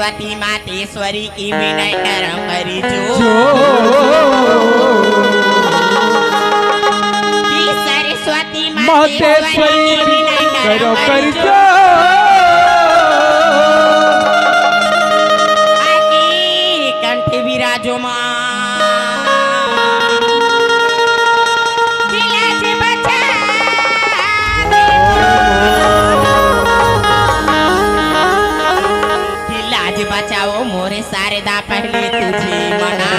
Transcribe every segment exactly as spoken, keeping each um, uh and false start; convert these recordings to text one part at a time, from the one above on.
सरस्वती मातेश्वरी की विनय करम करी जो। जो। कि सरस्वती मातेश्वरी मातेश्वरी की विनय करम करी जो। आके कंठ विराजो माँ। कि लाज बचा, कि लाज बचाओ मोरे शारदा, पहले तुझे मना।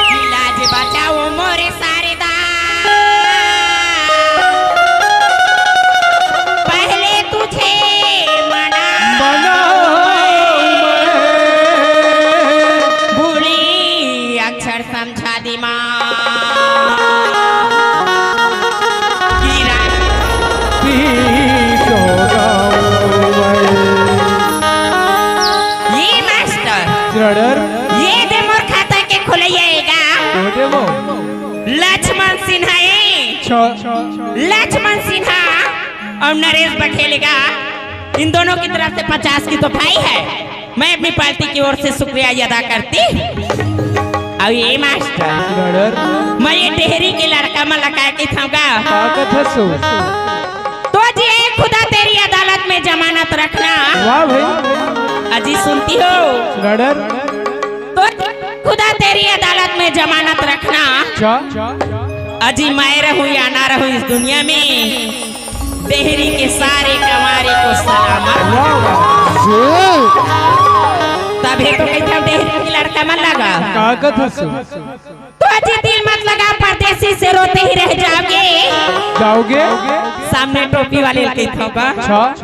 कि लाज बचाओ मोरे शारदा, पहले तुझे मना। मना। बूढ़ी अक्षर समझा दी माँ। कि रा- पीछो गाँव में। ये मास्टर, ब्रदर। ये दे मोर खाता के खोलैया एगा। दो दे मो। लक्ष्मण सिन्हा ए। छ। लक्ष्मण सिन्हा और नरेश बघेल एगा। इन दोनों की तरफ से पचास की तो भाई है। मैं अपनी पार्टी की ओर से शुक्रिया अदा करती। अब ये मास्टर, ब्रदर। मैं ये डेहरी के लड़का मन ला का कहिथंव गा? का कथस हो? तो जी, ए खुदा तेरी अदालत में जमानत रखना। वाह भाई। अजी सुनती हो? ब्रदर। तो खुदा तेरी अदालत में जमानत रखना। अच्छा। अजी मैं रहूं या ना रहूं इस दुनिया में, डेहरी के सारे कंवारे को सलामत। वाह, वाह। तभे तो कहिथंव डेहरी के लड़का मन ला गा। का कथस हो? तो अजी दिल मत लगा, परदेसी से रोते ही रह जाओगे। जाओगे? सामने टोपी वाले कहिथंव गा। अच्छा।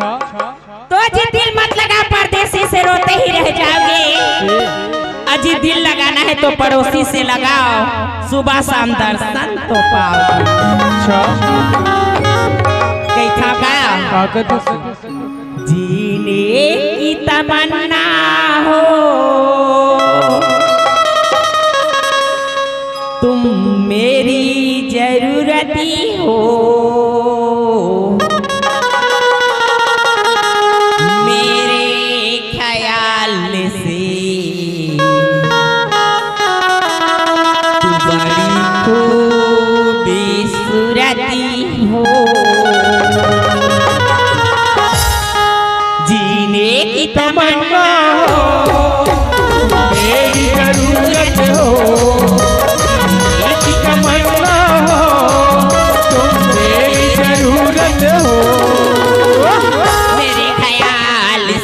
तो अजी दिल मत लगा, परदेसी से रोते ही रह जाओगे। अजी दिल लगाना है तो पड़ोसी से लगाओ, सुबह शाम दर्शन तो पाओगे। अच्छा। कहिथंव गा? का कथस हो? जीने की तमन्ना हो, तुम मेरी जरूरत हो। मेरे ख्याल से तू बड़ी खूबसूरत हो। जीने की तमन्ना हो, मेरी जरूरत हो। जीने की तमन्ना हो, तुम मेरी जरूरत हो। मेरे ख्याल से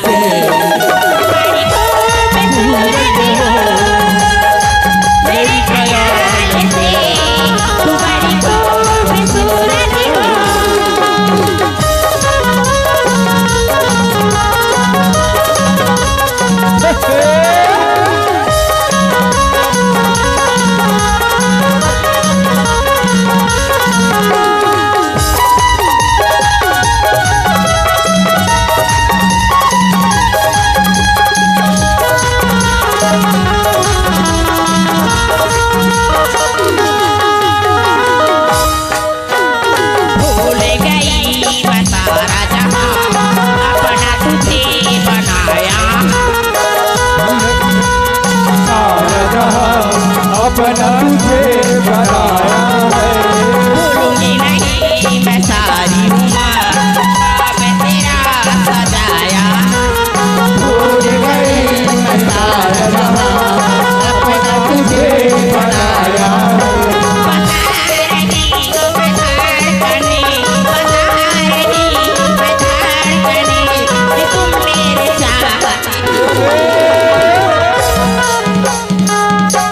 बड़ी खूबसूरत हो। मेरे ख्याल से तू बड़ी खूबसूरत हो। भूल गई मैं सारा जहां, अपना तुझे बनाया। सारा जहां अपना तुझे बनाया है। भूलूंगी नहीं मैं सारी उम्र, ख्वाब तेरा सजाया। भूल गई मैं सारा जहां, अपना तुझे बनाया। बता रही हूँ मैं धड़कने, बता रही हूँ मैं धड़कने, कि तुम मेरे चाहते हो।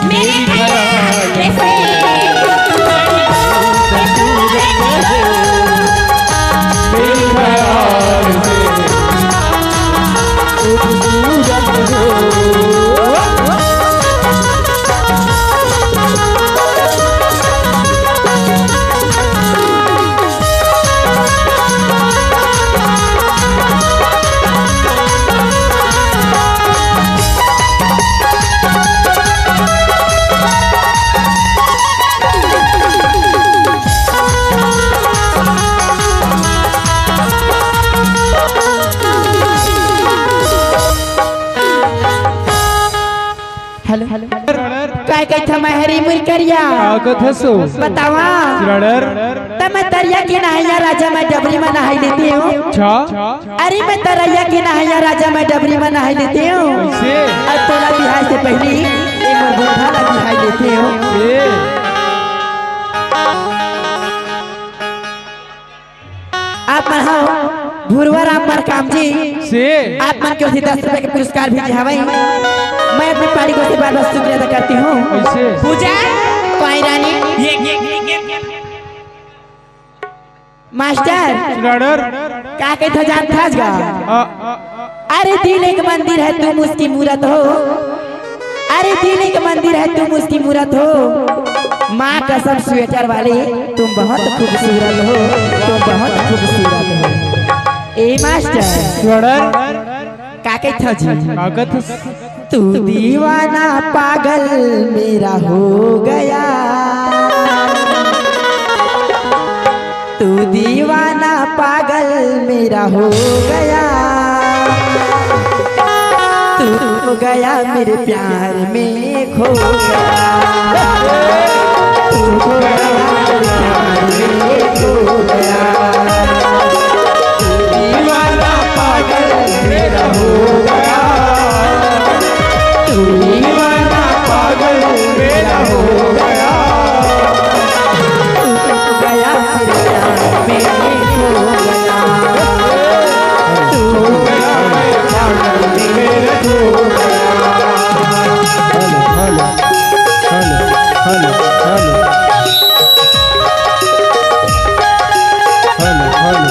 मेरे ख्याल से हेलो। काय कहिथा मैं हरी मुरकरिया? का कथस ओ? बतावा। रड़र। त मैं तरिया के नहइया राजा मैं डबरी म नहाई लेते हूँ। अच्छा। अरे मैं तरिया के नहइया राजा मैं डबरी म नहाई लेते हूँ। कइसे? अउ तोला बिहाय से पहिली ए मोर बूढ़ा ला बिहाय लेते हूँ। ए। आप मन हव भुरवा राम मरकाम जी। से। आप मन के ओर से दस रुपया के पुरस्कार भेजे हवय। मैं अपने पारी को से बार-बार शुक्रिया अदा करती हूँ। कइसे? पूजा, काई रानी। ये, ये, ये, ये, ये। मास्टर। रड़र। का कहिथा जानथस गा? आ, आ, अरे दिल एक मंदिर है, तुम उसकी मूरत हो। अरे दिल एक मंदिर है, तुम उसकी मूरत हो। माँ कसम स्वेटर वाले, तुम बहुत खूबसूरत हो, तुम बहुत खूबसूरत हो। ए मास्टर। रड़र। का कहिथा जी? का कथस? तू दीवाना पागल मेरा हो गया। तू दीवाना पागल मेरा हो गया, तू हो गया मेरे प्यार में खो गया, तू हो गया मेरे प्यार में खो गया। तू दीवाना पागल मेरा हो गया, तू दीवाना पागल मेरा हो गया। तू गया फिर प्यार में खो गया। तू गया फिर प्यार में खो गया। Hello, hello, hello, hello, hello. Hello, hello.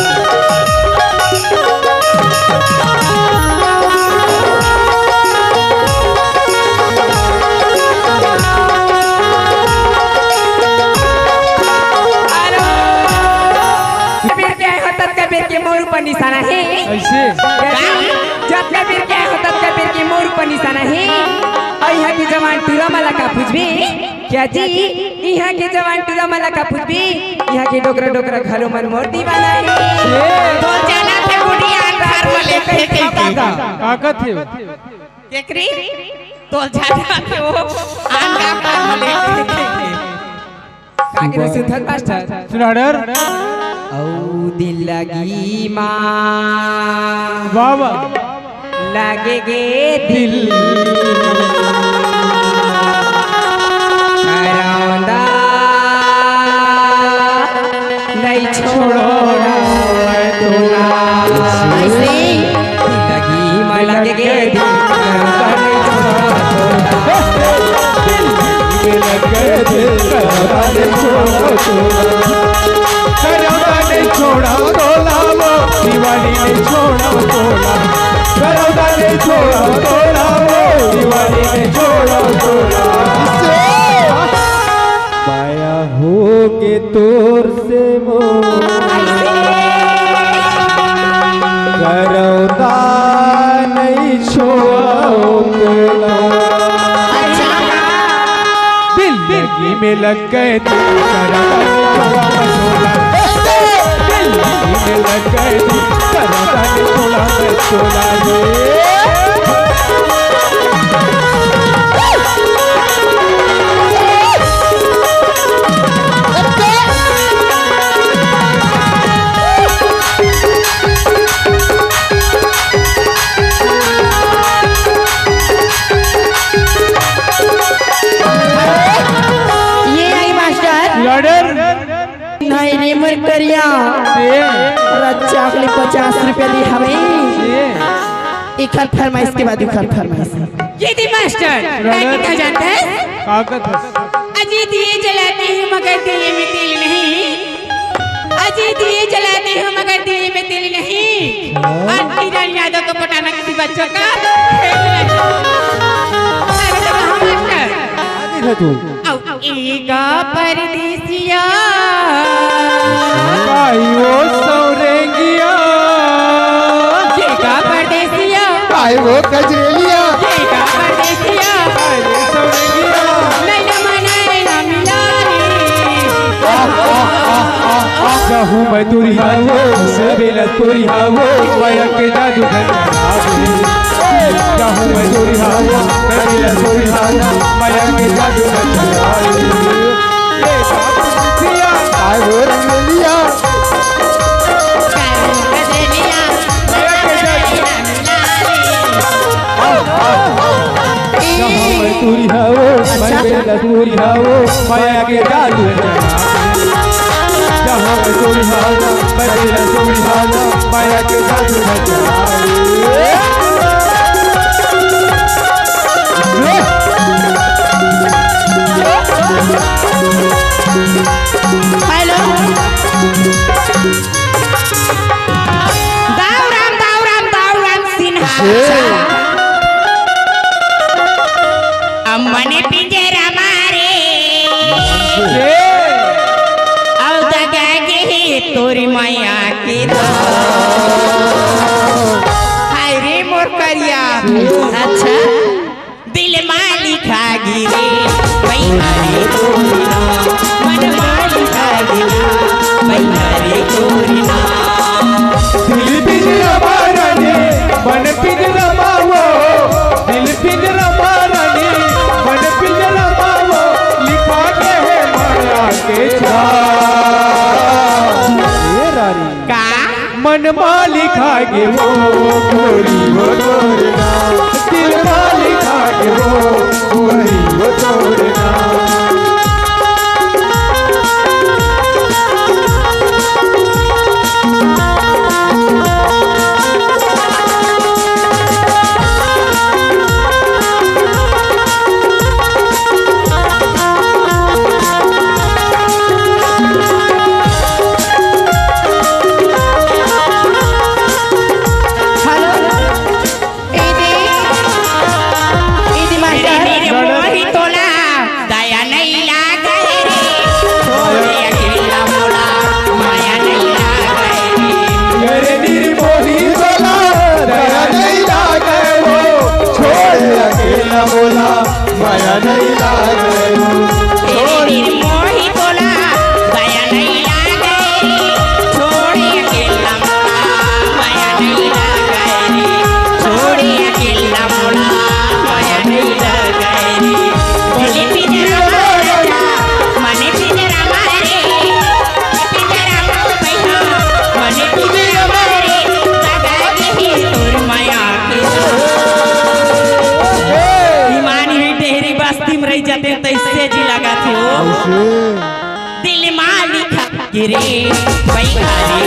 अरे, बेर के आए हो, ततका बेर के मोर ऊपर निशाना हे। अइसे? जतका बेर के आए हो, ततका बेर के मोर ऊपर निशाना हे। अउ इहाँ के जवान टूरा मन ला का पूछबे? क्या जी, इहाँ के जवान टूरा मन ला का पूछबे? इहाँ के डोकरा डोकरा घलो मन मोर दीवाना हे। ये। तोर जाना थे गुड़िया अंधार में लेके के के। का कथे? केकरी? तोर जाना थे वो अंधार में लेके के। का के सुधर मास्टर? सुनाडर। अउ दिल लगी माँ। वाह, वाह। लगे गे दिल। करौंदा नहीं छोड़ो तोला। ऐसे ही। जिंदगी में लगे गे दिल। करौंदा नहीं छोड़ो तोला। दिल में लगे दिल। करौंदा नहीं छोड़ो तोला। करौंदा नहीं छोड़ो तोला वो। दिवाली नहीं छोड़ो तोला। करौंदा नहीं छोड़ो तोला वो, दिवाली नहीं छोड़ो तोला। माया होगे तोर से मोर, करौंदा नहीं छोड़ो तोला। दिल, दिल में लग गए दिल, करौंदा नहीं छोड़ो तोला। दिल में लग गए दिल, करौंदा नहीं छोड़ो तोला रे। ये आई मास्टर। ऑर्डर। नहीं रे मोर करिया। से। रच्चा अगले पचास रुपया दे हवे। से। एकर फरमाइश के बाद ओकर फरमाइश। ये दे मास्टर, मैं ऑर्डर। कितना जानता है? का कथस? अजी दिए जलाती हूँ मगर दिए में तेल नहीं। अजी दिए जलाती हूँ मगर दिए में तेल नहीं। हाँ। आंटी रानी यादव को पटाना किसी बच्चों का खेल नहीं। अरे तो कहाँ मास्टर? आगे था तू। अउ एगा परदेसिया। काई वो सौरेंगिया। एगा परदेसिया। काई वो गजरेलिया। एगा परदेसिया। काई वो सौरेंगिया। नैना मना रे ना मिला रे। आह, आह, आह, आह, आह। कहूँ मैं तुरिया वो, से बेला तुरिया वो, माया के जादू घर। मैं चोरी हारा, मैं मेरा चोरी हारा, माया के जादू में चुरा ले। ये बात दुखिया, काय हो रंगेलिया? माया के जादू में चुरा ले। जहाँ मैं चोरी हावो, मैं मेरा चोरी हावो, माया के जादू में चुरा ले। जहाँ मैं चोरी हारा, मैं मेरा चोरी हारा, माया के जादू में चुरा ले। हेलो। दाऊ राम, दाऊ राम, दाऊ राम सिन्हा। अम्मन पिंजरा मारे। अउ दगा गे हे तोरी माया के दाव। हाय रे मोर करिया। अच्छा। दिल मा लिखा गे रे, बैहा रे तोरी नाव। मन मा लिखा गे रे, बैहा रे तोरी नाव। दिल पिंजरा मा रानी, मन पिंजरा मा वो। दिल पिंजरा मा रानी, मन पिंजरा मा वो। लिखा गे हे माया के छाव। ए रानी। का? मन मा लिखा गे वो गोरी वो तोर नाव, दिल मा लिखा गे वो गोरी वो तोर नाव। हेलो। ए दे, ए दे मास्टर। मेरे मोही तोला दया नहीं लागे रे, छोड़े अकेला मोला माया नहीं लागे रे। मेरे निर्मोही तोला दया नहीं लागे वो, छोड़े अकेला मोला माया नहीं लागे वो। तेरे निर्मोही तोला दया नहीं लागे रे, छोड़े अकेला मोला माया नहीं लागे रे, छोड़े अकेला मोला माया नहीं लागे रे। दिल पिंजरा मारे, मन पिंजरा मारे, पिंजरा मारे बैठा, मन पिंजरा मारे, दगा गे हे तोर माया के दाव। ईमान ही डेहरी बस्ती में रह जाते तैसे जी लगा थे हो। दिल मा लिखा गे रे, बैहा रे